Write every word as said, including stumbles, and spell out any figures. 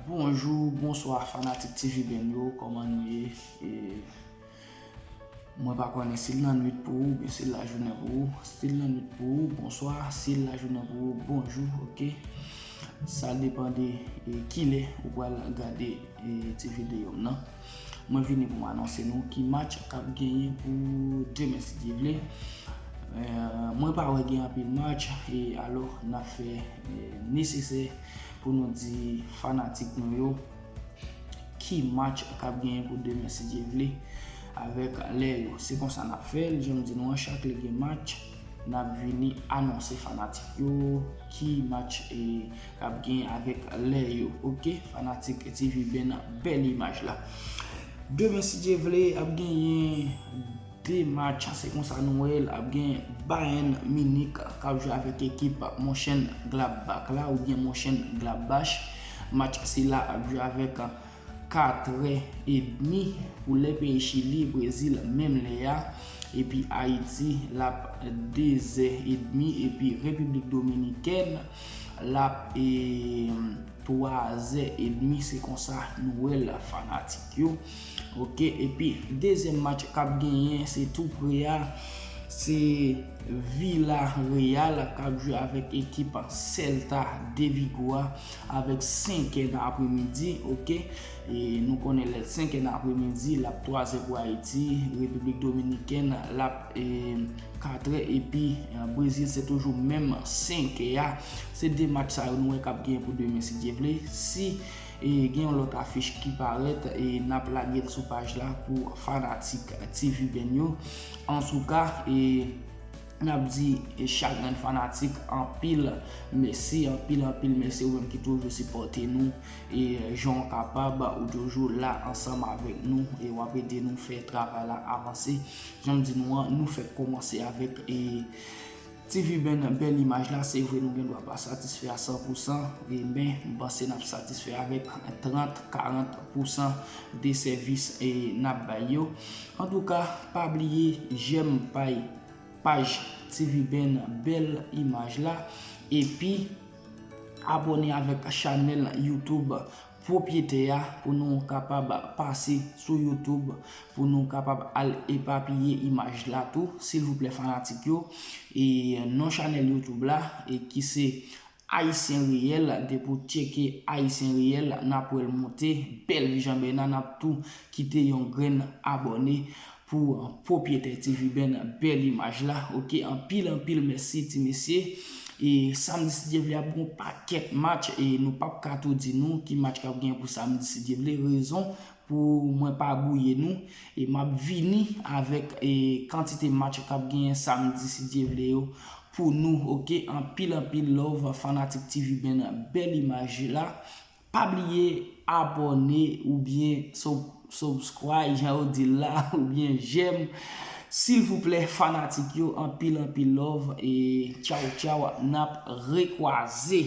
Bonjou, bonswa fanatik T V Ben yo, kòman nou ye? E, mwen pa konnen si l nan nwit pou ou, oubyen si l lajounen pou ou. Si l nan nwit pou ou, bonswa. Si l lajounen pou ou, bonjou, oke? Sa depann de, e, kilè ou pral gade, e, ti videyo m nan. Mwen vini pou m anonse nou ki match k ap genyen pou demen, si Dye vle. E, mwen pa wè gen anpil match, e alò n ap fè, e, nesesè pou nou di fanatik nou yo ki match k ap genyen pou demen, si Dye vle, avèk lè yo. Se konsa n ap fè l, jan m di nou an, chak lè gen match, n ap vini anonse fanatik yo ki match, e, k ap genyen avèk lè yo. Oke, fanatik T V Ben, bèl imaj la. Demen, si Dye vle, ap genyen de match, se konsa nou wè l, ap gen Bayern Munich k ap jwe avèk ekip Mönchengladbach la, oubyen Mönchengladbach. Match sila ap jwe avèk katrè edmi pou lè peyi Chili, Brezil, menm lè a. Epi Ayiti, l ap dezè edmi, epi Repiblik Dominikèn, l ap, e, twazè edmi, se konsa nou wè l, fanatik yo. Oke, epi dezyèm match k ap genyen, se tou pre a, se Villarreal k ap jwe avèk ekip Celta de Vigo a, avèk senkè nan apremidi, oke? E nou konnen lè senkè nan apremidi, l ap twazè pou Ayiti, Repiblik Dominikèn, l ap, e, katrè, epi, e, Brezil, se toujou menm senkè a. Se de match sa yo nou wè k ap genyen pou demen, si Dye vle. Si, e, gen yon lòt afich ki parèt, e, n ap lage l sou paj la pou fanatik T V Ben yo. Antouka, e, n ap di, e, chak grenn fanatik anpil mèsi, anpil, anpil mèsi ou menm ki toujou sipòte nou, e, jan w kapab, ou toujou la ansanm avèk nou, e w ap ede nou fè travay la avanse. Jan m di nou an, nou fèk kòmanse avèk, e, T V Ben bèl imaj la, se vre nou gen dwa pa satisfè a san pou san, e, men m panse n ap satisfè avèk trant, karant pou san de sèvis, e, n ap bay yo. Antouka, pa bliye jèm pay paj T V Ben bèl imaj la, epi abòne avèk chanèl YouTube pwopyetè a pou nou kapab pase sou YouTube, pou nou kapab al epapiye imaj la tou, silvouplè fanatik yo. E non chanèl YouTube la, e ki se Ayisyen Reyèl, depi w tcheke Ayisyen Reyèl, n ap wè l monte, bèl jan bèna, n ap tou kite yon grenn abòne pou pwopyetè T V Ben bèl imaj la. Oke, anpil, anpil mèsi, ti mesye. E samdi, si Dye vle, ap gen yon pakèt match, e nou p ap ka tou di nou ki match k ap genyen pou samdi, si Dye vle. Rezon pou mwen pa bwouye nou, e m ap vini avèk, e, kantite match k ap genyen samdi, si Dye vle, yo pou nou, oke? Anpil, anpil love, fanatik T V Ben bèl imaj la. Pa bliye abòne oubyen sub-, subscribe, jan yo di l la, oubyen jèm. Silvouplè, fanatik yo, anpil, anpil love. E tchaw, tchaw, n ap rekwaze.